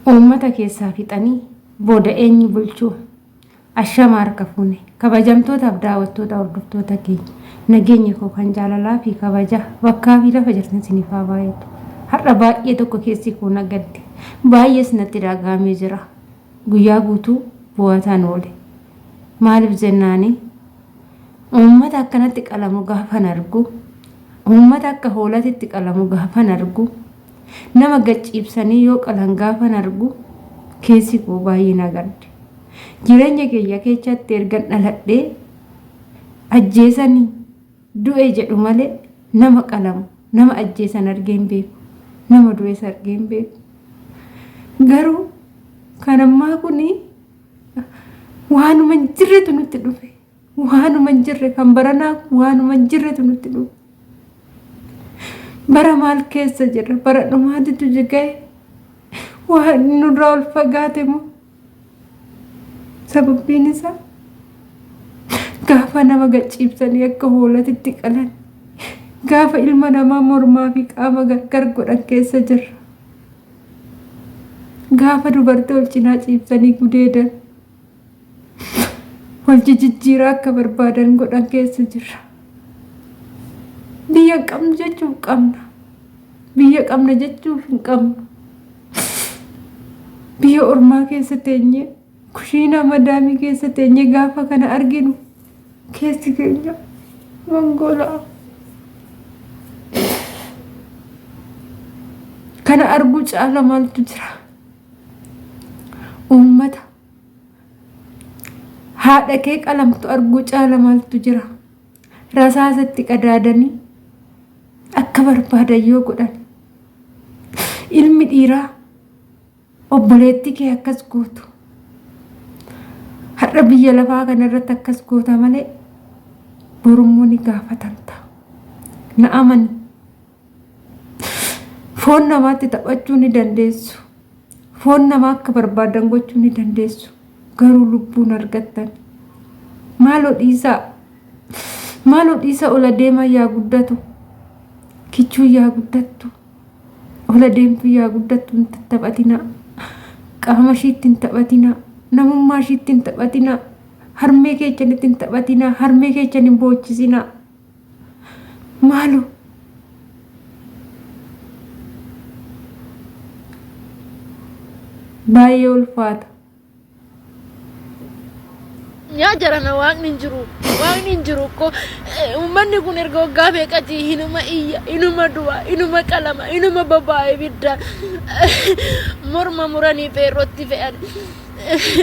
Uummata keessaa fixanii booda eenyu bulchuu? Ashama harka fuune kabajamtootaaf daawwattoota hordoftoota keenya nageenya koo kan jaalalaa fi kabaja bakkaa fi lafa jirtan isiniif haa baay'atu. Har'a baay'ee tokko keessi koo na gadde baay'ees natti dhaga'amee jira. Guyyaa guutuu bu'ataan oole. Maaliif jennaani uummata akkanatti qalamu gaafan argu uummata akka hoolatitti qalamu gaafan argu Nama gad ciibsanii yoo qalan gaafan argu keessi koo baay'ee na gadde. Jireenya kiyya keessatti ergan dhaladhee ajjeesanii du'e jedhu malee nama qalamu nama ajjeesan argee hin beeku. Nama du'es argee hin beeku. Garuu kan ammaa kuni waanuma hin jirretu nutti dhufe. Waanuma hin jirre kan baranaa kun waanuma hin jirretu nutti dhufe. Bara maal keessa jirra? Bara dhumaatitu gahe. Waan nurraa ol fagaate moo? Sababbiin isaa gaafa nama gachiibsanii akka hoolatitti qalan gaafa ilma namaa mormaa fi qaama gargar godhan keessa jirra. Gaafa dubartii ol cinaa ciibsanii gudeedan wal jijjiiraa akka barbaadan godhan keessa jirra. Biyya hin qabnu jechuuf qabna. Biyya qabna jechuuf hin qabnu. Biyya ormaa keessa teenyee kushiinaa madaamii keessa teenyee gaafa kana arginu keessi keenya gongola'a. Kana arguu caala maaltu jira? Uummata Haadha kee qalamtu arguu caala maaltu jira? Rasaasa itti qadaadanii akka barbaadan yoo godhan. Ilmi dhiiraa obboleettii kee akkas gootu. Har'a biyya lafaa kanarratti akkas goota malee borummoo ni gaafatamta. Na amani. Foon namaatti taphachuu ni dandeessu. Foon namaa akka barbaadan gochuu ni dandeessu. Garuu lubbuun argattan. Maaloo dhiisaa. Maaloo dhiisaa ola deemaa yaa guddatu. Kichuu yaa guddattu. Ola deemtuu yaa guddattu hin tattaphatinaa. Qaama ishiitti hin taphatinaa. Namummaa ishiitti hin taphatinaa. Harmee keechanitti hin taphatinaa. Harmee keechan hin boochisinaa. Maaloo. Baay'ee ulfaata. Yaa jarana waaqni hin jiru. Waaqni hin jiru ko uummanni kun erga waggaa meeqatii hinuma iyya, hinuma du'a, hinuma qalama, hinuma baba'a ibidda morma muranii feerrootti fe'an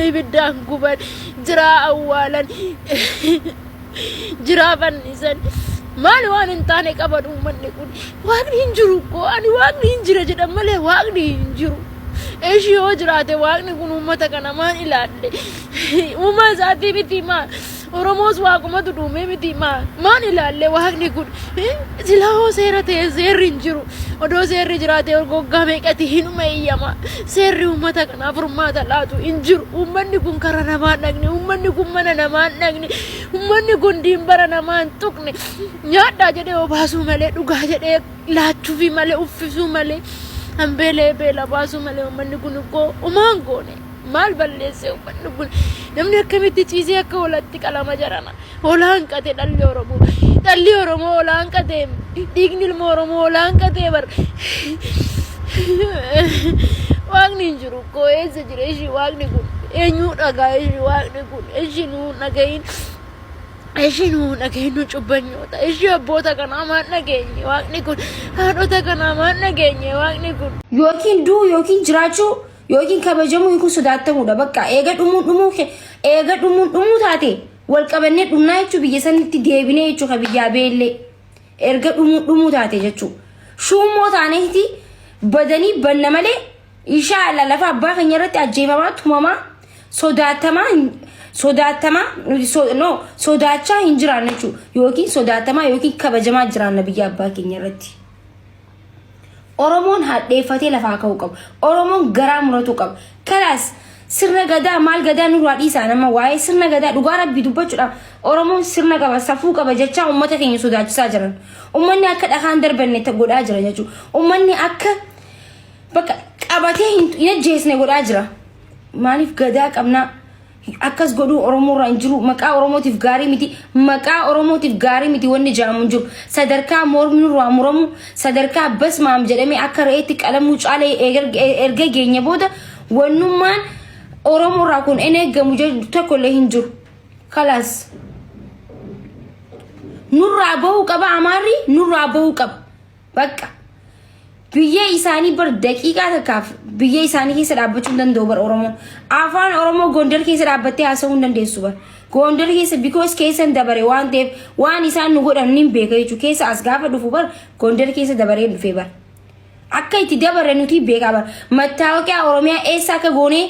ibiddaan guban jiraa awwaalan jiraa fannisan maali waan hin taane qaban uummanni kun waaqni hin jiru koo ani waaqni hin jira jedhan malee waaqni hin jiru eshi yoo jiraate waaqni kun uummata kana maan ilaalle uumaa isaatii miti maa Oromoos waaqumatu dhuumee miti maa maan ilaalle waaqni kun silaa hoo seera ta'e seerri hin jiru odoo seerri jiraate waggaa meeqati hinuma eeyyama seerri uummata kanaaf furmaata laatu hin jiru uummanni kun kara namaa hin dhaqne uummanni kun mana namaa hin dhaqne uummanni kun diimbara namaa hin tuqne nyaadhaa jedhee obaasuu malee dhugaa jedhee laachuufii malee uffisuu malee hambeelee beela baasuu malee uummanni kun koo umaan goone maal balleesse uummanni kun namni akkamitti ciisee akka hoolatti qalama jarana hoolaa hanqate dhalli Oromoo dhalli Oromoo hoolaa hanqate dhiigni ilma Oromoo hoolaa hanqate bar waaqni hin jiru koo eessa jira ishii waaqni kun eenyuu dhagaa ishii waaqni kun ishii nuu dhagahin ishii nuu dhagahin nu cubbanyoota ishii abboota kanaa maan dhageenye waaqni kun haadhota kanaa maan dhageenye waaqni kun. Yookiin du'uu yookiin jiraachuu yookiin kabajamuu yookiin sodaatamuudha. Bakka eega dhumuun dhumuu eega dhumuun dhumuu taate wal qabannee dhumnaa jechuu biyya sanitti deebinee jechuu ka biyyaa beellee erga dhumuun dhumuu taate jechuu. Shuummoo taaneeti badanii banna malee inshaa Allah lafa abbaa keenya irratti ajjeefamaa tumamaa sodaatamaa sodaatamaa no sodaachaa hin jiraanne jechuudha yookiin sodaatamaa yookiin kabajamaa jiraanna biyya abbaa keenya irratti. Oromoon hadheeffatee lafaa ka'uu qaba. Oromoon garaa muratuu qaba. Kalaas sirna gadaa maal gadaa nurraa dhiisaa nama waa'ee sirna gadaa dhugaa rabbii dubbachuudhaaf Oromoon sirna qaba safuu qaba jechaa uummata keenya sodaachisaa jiran. Uummanni akka dhakaan darbanne godhaa jira jechuudha. Uummanni akka bakka Qabatee hin ajjeesne godhaa jira. Maaliif gadaa qabnaa? Akkas godhuu Oromoo irraa hin jiru. Maqaa Oromootiif gaarii miti. Maqaa Oromootiif gaarii miti wanni jedhamu hin jiru. Sadarkaa mormi nurraa muramu, sadarkaa basmaam jedhamee akka re'eetti qalamuu caalee erga geenye booda wannummaan Oromoo irraa kun hin eeggamu jedhu tokko illee hin jiru. Kalaas. Nurraa bahuu qaba Amaarri, nurraa bahuu qaba. Bakka. Biyya isaanii bar daqiiqaa takkaaf biyya isaanii keessa dhaabbachuu hin danda'u bar Oromoon. Afaan Oromoo Gondar keessa dhaabbattee haasa'uu hin dandeessu bar. Gondar keessa because keessa hin dabare waan ta'eef waan isaan nu godhan ni beeka jechuudha. Keessa as gaafa dhufu bar Gondar keessa dabaree dhufe bar. Akka itti dabare nuti beekaa bar. Mattaawoqiyaa Oromiyaa eessa akka goonee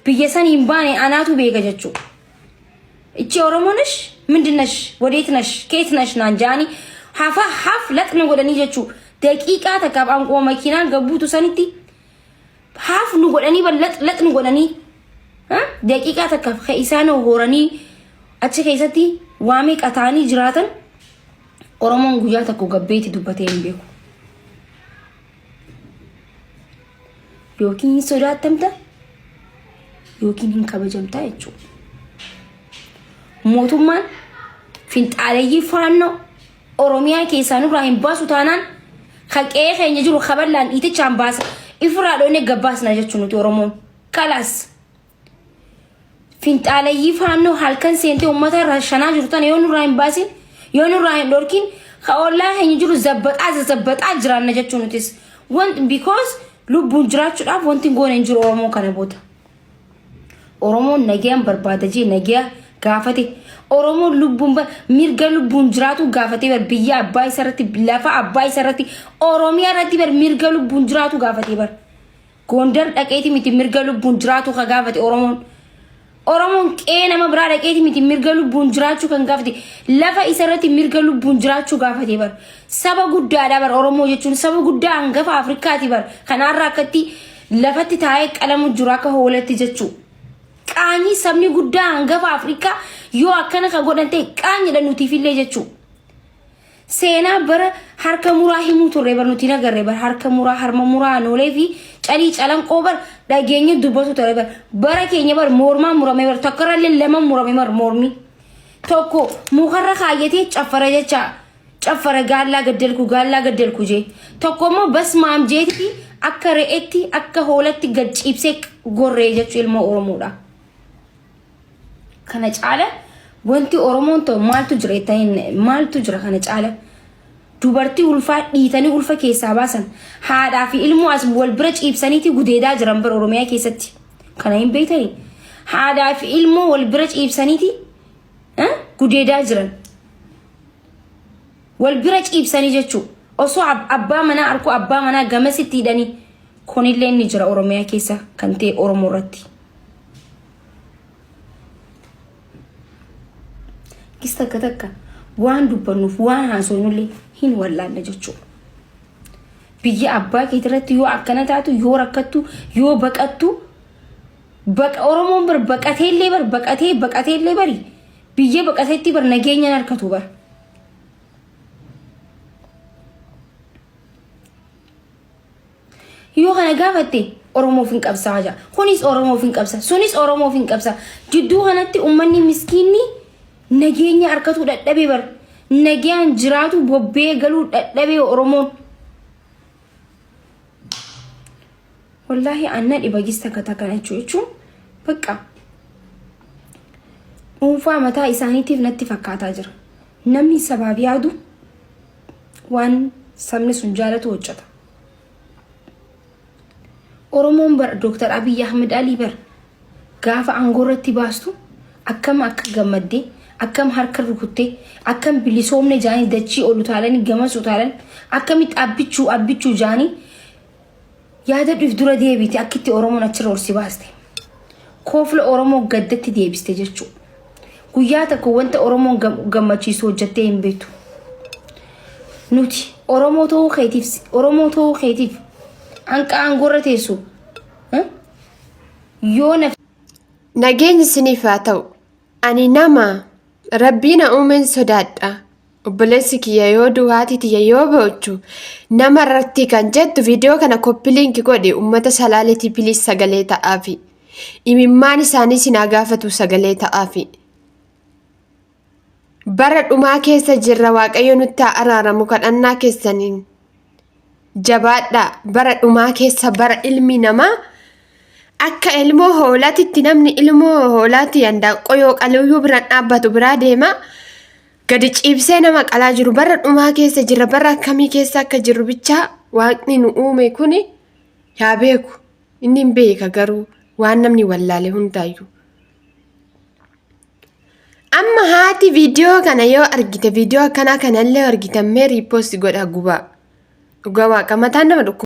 biyya san hin baane anaatu beeka jechuudha. እቺ ኦሮሞ ነሽ ምንድን ነሽ ወዴት ነሽ ከየት ነሽ naan jaani hafa haf laxna godhanii jechuu daqiiqaa takkaaf anqoo makiinaan gabbuutu sanitti haaf nu godhanii bar lax lax nu godhanii daqiiqaa takkaaf ka isaan horanii achi keessatti waa meeqa ta'anii jiraatan Oromoon guyyaa tokko gabbeetti dubbatee hin beeku. Yookiin hin sodaattamta yookiin hin kabajamta jechuudha. Mootummaan finxaaleyyii faannoo Oromiyaa keessaa nurraa hin baasu taanaan ka qe'ee keenya jiru kaballaan dhiitichaan baasa ifirraa dhoonee gabbaasna jechuun nuti Oromoon. Kalaas. Finxaaleyyii faannoo halkan seentee uummata irraa shanaa jirtu tana yoo nurraa hin baasin yoo nurraa hin dhorkin ka ollaa keenya jiru zabbaxaa zazabbaxaa jiraanna jechuun nutis. Want because lubbuun jiraachuudhaaf wanti hin goone hin jiru Oromoon kana booda. Oromoon nagayaan barbaada jee nagaya gaafate. Oromoon lubbuun bar mirga lubbuun jiraatu gaafatee bar biyya abbaa isa irratti lafa abbaa isa irratti Oromiyaa irratti bar mirga lubbuun jiraatu gaafatee bar. Gondar dhaqeeti miti mirga lubbuun jiraatu ka gaafate Oromoon. Oromoon qe'ee nama biraa dhaqeeti miti mirga lubbuun jiraachuu kan gaafate. Lafa isa irratti mirga lubbuun jiraachuu gaafate bar. Saba guddaadha bar Oromoo jechuun saba guddaa hangafa Afrikaati bar. Kanaarraa akkatti lafatti taa'ee qalamu jiru akka hoolatti jechuu. Qaanyii sabni guddaa hangafa Afrikaa yoo akkana ka godhan ta'e qaanyidha nutiifillee jechuu. Seenaa bara harka muraa himuu turre bar nuti hin agarre bar harka muraa harma muraa anoolee fi calii calanqoo bar dhageenye dubbatu ture bar bara keenya bar mormaa murame bar tokkorrallee lama murame bar mormi tokko mukarra kaayyatee caffara jecha caffara gaallaa gaddalku gaallaa gaddalku jee tokko immoo basmaam jeetti akka re'etti akka hoolatti gad ciibsee gorree jechuu ilmoo Oromoodha. Kana caala wanti Oromoon ta'u maaltu jira jettanii maaltu jira kana caala? Dubartii ulfaa dhiitanii ulfa keessaa baasan haadhaa fi ilmoo as wal bira ciibsaniiti gudeedaa jiran bara Oromiyaa keessatti. Kana hin beektanii? Haadhaa fi ilmoo wal bira ciibsaniiti gudeedaa jiran. Wal bira ciibsanii jechuu osoo abbaa manaa arkuu abbaa manaa gamasitti hidhanii kunillee inni jira Oromiyaa keessa kan ta'e Oromoo irratti. Gis takka takka waan dubbannuuf waan haasofnullee hin wallaalla jechuudha. Biyya abbaa keetirratti yoo akkana taatu yoo rakkattu yoo baqattu baqa Oromoon bar baqateellee bar baqatee baqateellee bari biyya baqateetti bar nageenya hin harkatu bar. Yoo kana gaafatte Oromoof hin qabsaa jaa. Kunis Oromoof hin qabsa. Sunis Oromoof hin qabsa. Jidduu kanatti uummanni miskiinni nageenya harkatuu dadhabee bar. Nagayaan jiraatu bobbee galuu dadhabee Oromoon. Wallaahi anna dhiba gis takka takka jechuu jechuun bakka dhuunfaa mataa isaaniitiif natti fakkaataa jira. Namni sabaaf yaadu waan sabni sun jaalatu hojjeta. Oromoon bar Dooktar Abiyyi Ahmed Alii bar gaafa aangoo irratti baastu akkam akka gammaddee akkam harka rukuttee akkam bilisoomne jaanii dachii ol utaalanii gamas utaalan akkamitti abbichuu abbichuu jaanii yaada dhuf dura deebite akkitti Oromoon achirra ol si baaste. Koofla Oromoo gaddatti deebiste jechuudha. Guyyaa tokko wanta Oromoon gammachiisu hojjattee hin beektu. Nuti Oromoo ta'uu keetiif Oromoo ta'uu keetiif hanqa aangoorra teessu yoo na Nageenyi isiniif haa ta'u. Ani nama Rabbii na uumeen sodaadha. Obboleessi kiyya yoo du'u haati tiyya yoo boochu nama irratti kan jettu viidiyoo kana copy link godhi uummata Salaaleetii please sagalee ta'aafi. Imimmaan isaanii sin haa gaafatu sagalee ta'aafi. Bara dhumaa keessa jirra Waaqayyo nutti haa araaramu kadhannaa keessaniin. Jabaadhaa bara dhumaa keessa bara ilmi namaa akka ilmoo hoolaatitti namni ilmoo hoolaatti handaaqqoo yoo qaluyyuu biraan dhaabbatu biraa deema. Gadi ciibsee nama qalaa jiru bara dhumaa keessa jira bara akkamii keessa akka jirru bichaa waaqni nu uume kuni yaa beeku inni hin beeka garuu waan namni wallaale hundaayyuu. Amma haati viidiyoo kana yoo argite viidiyoo akkanaa kanallee argitan mee repost godhaa gubaa. Dhugaa waaqa mataan nama dhukkuba.